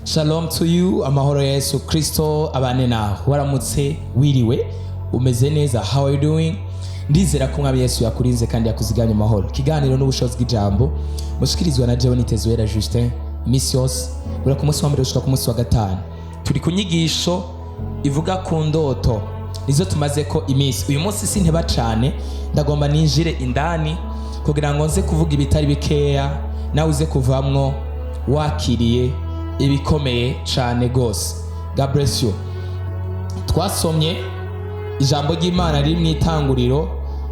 Shalom to you. Amahoro ya Yesu Kristo abane nawe. Waramutse, wiriwe, umeze neza? How are you doing? Ndizera ko Umwami Yesu yakurinze kandi yakuzigamye amahoro. Ikiganiro n'Ubushobozi bw'Ijambo, mushikirizwa na jewe Nitezuwera Justin, iminsi yose buri ku munsi wa mbere gushika ku munsi wa gatanu. Turi ku nyigisho ivuga ku ndoto, nizo tumaze ko iminsi. Uyu munsi sinteba cane, ndagomba ninjire indani kugira ngo nze kuvuga ibitari bikeya, nawe uze kuvamwo wakiriye ibikomeye cane gose. God bless you. Twasomye ijambo ry'Imana riri mu Itanguriro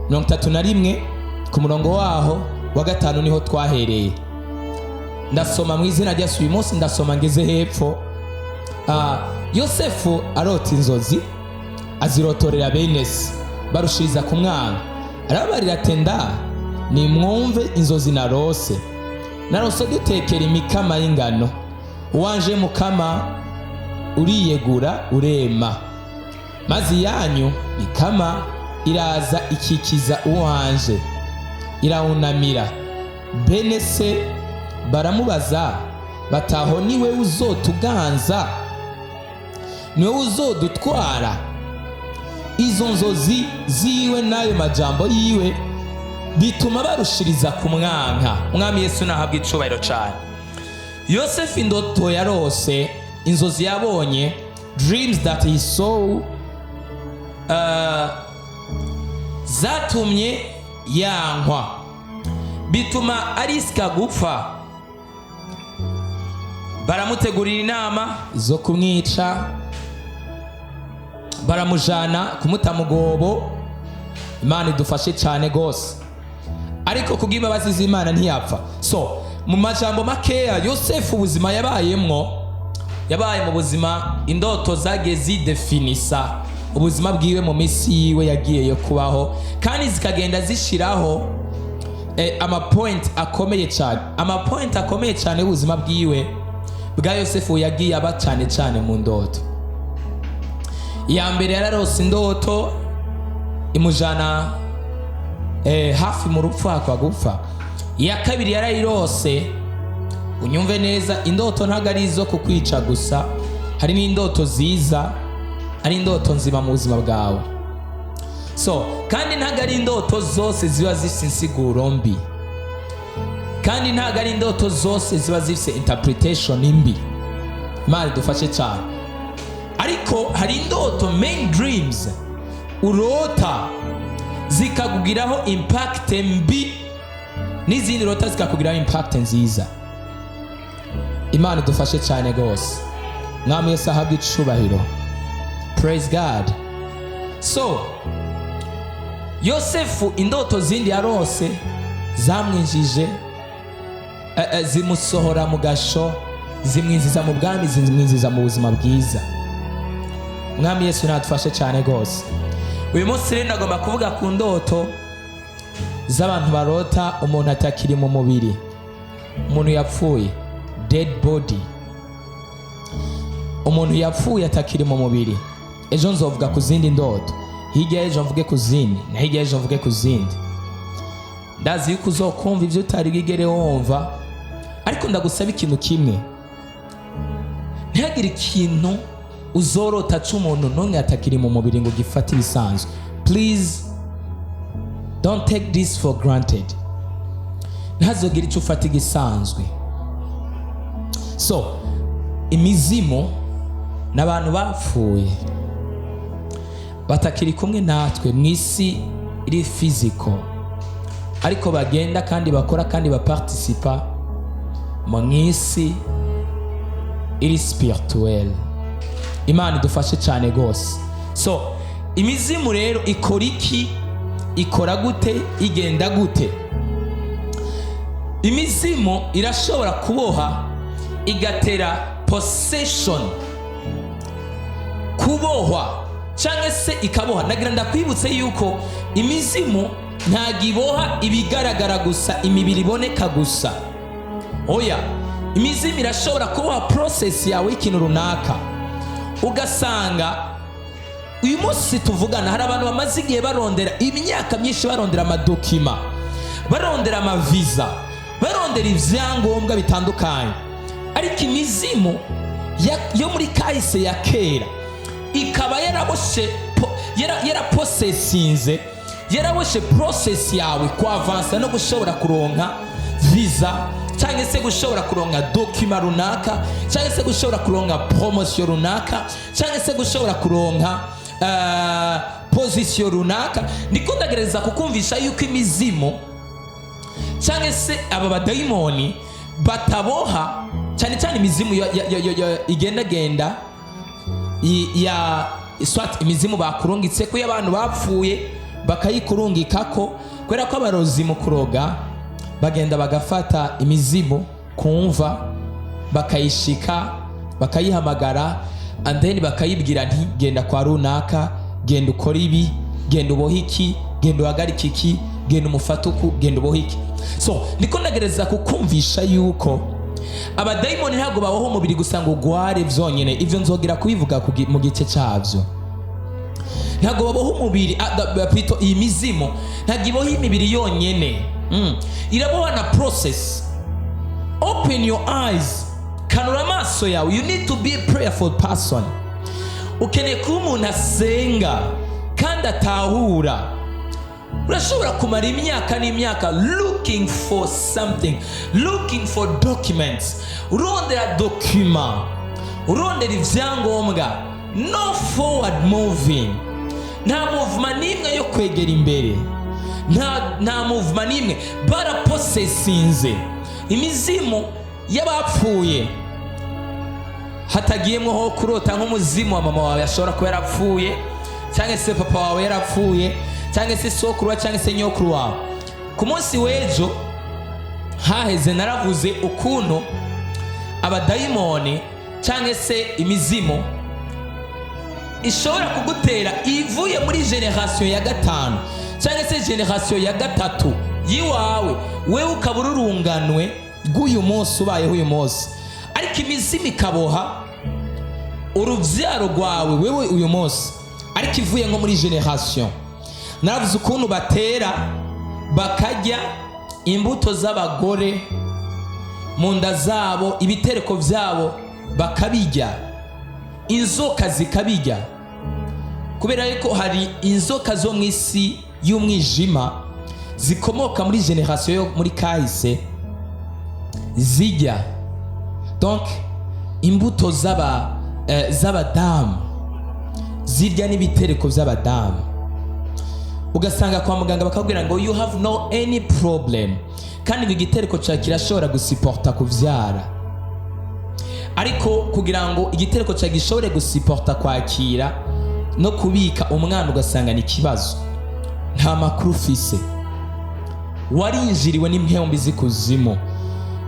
31, ku murongo waho wa 5 niho twahereye. Ndasoma mu izina rya Yesu. Uyu munsi ndasoma ngeze hepfo. Yosefu arota inzozi, azirotorera bene se, barushiriza kumwanga. Arababarira ati: "Nda nimwumve inzozi narose. Narose dutekera imikama y'ingano, uwanje mukama uriyegura urema, maze iyanyu mikama iraza ikikiza uwanje, irawunamira." Bene se baramubaza bataho: "Niwe uzotuganza? Niwe uzodutwara?" Izo nzozi ziwe n'ayo majambo yiwe bituma barushiriza kumwanka. Umwami Yesu nahabwa icubahiro cyane. Yosefu, indoto yarose, inzozi yabonye, dreams that he saw, zatumye yankwa, bituma arisika gupfa. Baramutegurira inama zo kumwica, baramujana kumuta mugobo. Imana idufashe cyane rwose. Ariko kubw'imbabazi z'Imana ntiyapfa. So mu majambo makeya, Yosefu ubuzima yabayemwo, yabaye mu buzima indoto zagiye zidefinisa ubuzima bwiwe mu minsi yiwe yagiye yo kubaho, kandi zikagenda zishiraho amapoint akomeye cyane, amapoint akomeye cyane y'ubuzima bwiwe bwa Yosefu yagiye aba cyane cyane mu ndoto. Iya mbere, yararose indoto imujana hafi mu rupfu, hakwa gupfa. Iya kabiri yarayirose. Unyumve neza, indoto ntabwo ari izo kukwica gusa, hari n'indoto ziza ari indoto nzima mu buzima bwawe. So kandi ntabwo ari indoto zose ziba zifite insiguro mbi, kandi ntabwo ari indoto zose ziba zifite interpretation mbi. Imana idufashe cyane. Ariko hari indoto, main dreams, urota zikakugiraho impact mbi, n'izindi rota zikakugiraho impact nziza. Imana idufashe cyane rwose. Mwami Yesu ahabwe icubahiro. Praise God. So Yosefu, indoto zindi yarose zamwinjije, zimusohora mu gasho, zimwinjiza mu bwami, zimwinjiza mu buzima bwiza. Mwami Yesu nadufashe cyane rwose. Uyu munsi rero ndagomba kuvuga ku ndoto z'abantu barota umuntu atakiri mu mubiri, umuntu yapfuye, dead body, umuntu yapfuye atakiri mu mubiri. Ejo nzovuga ku zindi ndoto, hirya y'ejo mvuge ku zindi, na hirya y'ejo mvuge ku zindi. Ndazi yuko uzokumva ibyo utari bwigere wumva, ariko ndagusaba ikintu kimwe: ntihagire ikintu uzorota c'umuntu n'umwe atakiri mu mubiri ngo gifate ibisanzwe. Please don't take this for granted. Ntazogire icyo ufata igisanzwe. So imizimu ni abantu bapfuye batakiri kumwe natwe mu isi iri physical, ariko bagenda kandi bakora kandi bapartisipa mu isi iri spirituelle. Imana idufashe cyane rwose. So imizimu rero ikora iki? Ikora gute? Igenda gute? Imizimu irashobora kuboha, igatera possession, kubohwa, cyangwa se ikaboha. Nagira ndakwibutse yuko imizimu ntabwo iboha ibigaragara gusa, imibiri iboneka gusa. Oya, imizimu irashobora kuboha process yawe y'ikintu runaka. Ugasanga uyu munsi tuvugana hari abantu bamaze igihe barondera, imyaka myinshi barondera amadocuments, barondera amaviza, barondera ibyangombwa bitandukanye, ariko imizimu yo muri kahise ya kera ikaba yaraboshe yaraposesinze, yaraboshe process yawe kwavansa no gushobora kuronka visa, cyangwa se gushobora kuronka document runaka, cyangwa se gushobora kuronka promotion runaka, cyangwa se gushobora kuronka position runaka. Ndiko ndagerageza kukumvisha yuko imizimu cyangwa se aba badayimoni bataboha cyane cyane imizimu igendagenda ya swat, imizimu bakurungitse ko abantu bapfuye bakayikurungikako, kubera ko abarozi mu kuroga bagenda bagafata imizimu kumva, bakayishika, bakayihamagara, and then bakayibwira nti: "Genda kwa runaka, genda ukore ibi, genda ubohe iki, genda uhagarike iki, genda umufate uku, genda ubohe iki." So ndiko ndagereza kukumvisha yuko abadayimoni ntabwo baboha umubiri gusa ngo ugware vyonyene. Ivyo nzogera kubivuga mu gice cyavyo. Ntabwo baboha umubiri, plutôt iyi mizimu ntabwo iboha imibiri yonyene. Iraboha na process. Open your eyes, kanura amaso yawe. You need to be a prayerful person. Ukeneye kuba umuntu asenga kandi atahura. Urashobora kumara imyaka n'imyaka looking for something, looking for documents, urondera document, urondera ibyangombwa, no forward moving, nta movement n'imwe yo kwegera imbere, nta movement n'imwe. Baraposesinze imizimu y'abapfuye, hatagiyemwo ho kurota nk'umuzimu wa mama wawe ashobora kuba yarapfuye, cyangwa se papa wawe yarapfuye, cyangwa se sokuru wawe, cyangwa se nyokuru wawe. Ku munsi w'ejo haheze naravuze ukuntu abadayimoni cyangwa se imizimu ishobora kugutera ivuye muri génération ya gatanu cyangwa se génération ya gatatu y'iwawe, wewe ukaba ururunganwe rw'uyu munsi, ubayeho uyu munsi, ariko imizimu ikaboha urubyaro rwawe wewe uyu munsi, ariko ivuye nko muri génération. Naravuze ukuntu batera bakarya imbuto z'abagore mu nda zabo, ibitereko byabo bakabijya, inzoka zikabijya, kubera yuko hari inzoka zo mu isi y'umwijima zikomoka muri génération yo muri kahise, zijya donc imbuto z'abadamu, zirya n'ibitereko by'abadamu. Ugasanga kwa muganga bakabwira ngo "You have no any problem", kandi ngo igitereko cyawe kirashobora gusiporta kubyara. Ariko kugira ngo igitereko cyawe gishobore gusiporta kwakira no kubika umwana, ugasanga ni ikibazo. Nta makuru ufise, warinjiriwe n'impembe z'ikuzimu.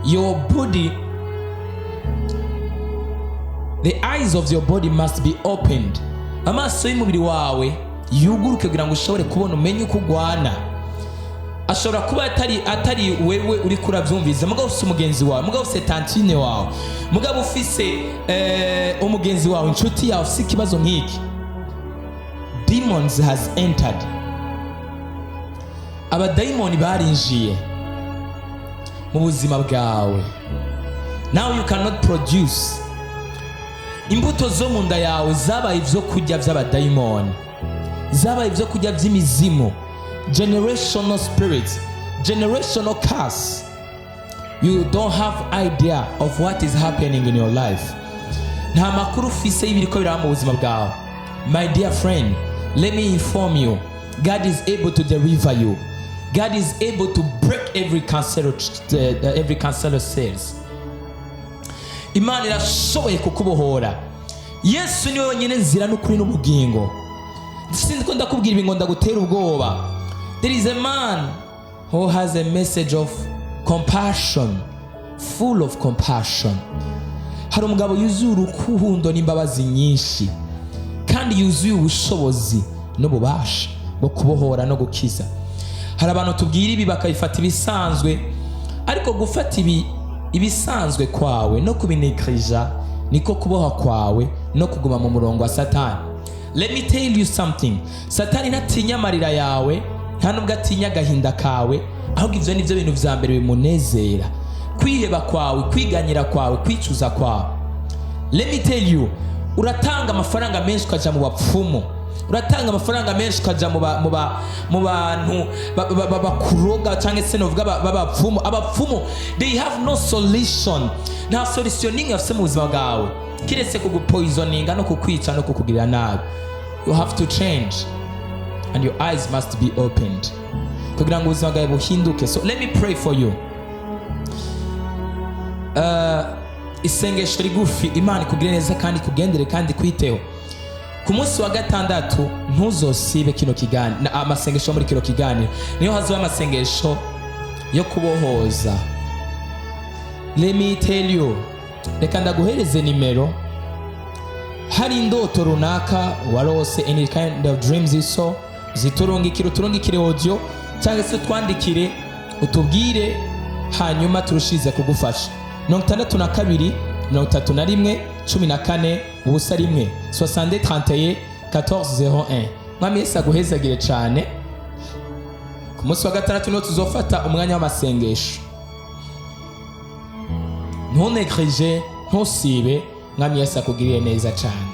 Your body, the eyes of your body must be opened. Amaso y'umubiri wawe yuguruke kugira ngo ushobore kubona, umenye uko ugwana. Ashobora kuba atari wewe uri kurabyumviriza, mugabo ufise umugenzi wawe, mugabo ufise tantine wawe, mugabo ufise umugenzi wawe, inshuti yawe ufise ikibazo nk'iki. Demons has entered, abadayimoni barinjiye mu buzima bwawe. Now you cannot produce. Imbuto zo mu nda yawe zabaye ibyo kurya by'abadayimoni, zabaye ibyo kurya by'imizimu, generational spirits, generational curse. You don't have idea of what is happening in your life. Nta makuru ufise y'ibiriko biraba mu buzima bwawe. My dear friend, let me inform you, God is able to deliver you. God is able to break every cancerous cells. Imana irashoboye kukubohora. Yesu niwe wenyine nzira n'ukuri n'ubugingo. Sinzi ko ndakubwira ibi ngo ndagutera ubwoba. There is a man who has a message of compassion, full of compassion. Hari umugabo yuzuye urukundo n'imbabazi nyinshi, kandi yuzuye ubushobozi n'ububasha bwo kubohora no gukiza. Hari abantu tubwira ibi bakabifata ibisanzwe, ariko gufata ibi ibisanzwe kwawe no kubinekirija niko kuboha kwawe no kuguma mu murongo wa Satani. Let me tell you something: Satani ntatinya amarira yawe, nta nubwo atinya agahinda kawe, ahubwo ibyo ni byo bintu vya mbere bimunezera: kwiheba kwawe, kwiganyira kwawe, kwicuza kwawe. Let me tell you, uratanga amafaranga menshi ukaja mu bapfumu, uratanga amafaranga menshi ukaja mu bantu bakuroga, cyangwa se novuga b'abapfumu. Abapfumu, they have no solution. Nta solution n'imwe bafise mu buzima bwawe kiretse kugupoisoninga no kukwica no kukugirira nabi. You have to change and your eyes must be opened kugira ngo ubuzima bwawe buhinduke. So let me pray for you. Isengesho rigufi. Imana ikugire neza kandi ikugendere kandi ikwiteho. Ku munsi wa gatandatu ntuzosibe kino kiganiro, amasengesho. Muri kino kiganiro niyo hazoba amasengesho yo kubohoza. Let me tell you, reka ndaguhereze nimero. Hari indoto runaka warose, any kind of dreams you saw, ziturungikire, uturungikire audio cyangwa se utwandikire, utubwire, hanyuma turushize kugufasha. 62 31 14 01, 62 31 14 01. Mwami Yesu aguhezagire cyane. Ku munsi wa gatandatu niho tuzofata umwanya w'amasengesho. Ntunegirije, ntusibe. Mwami Yesu akugirire neza cyane.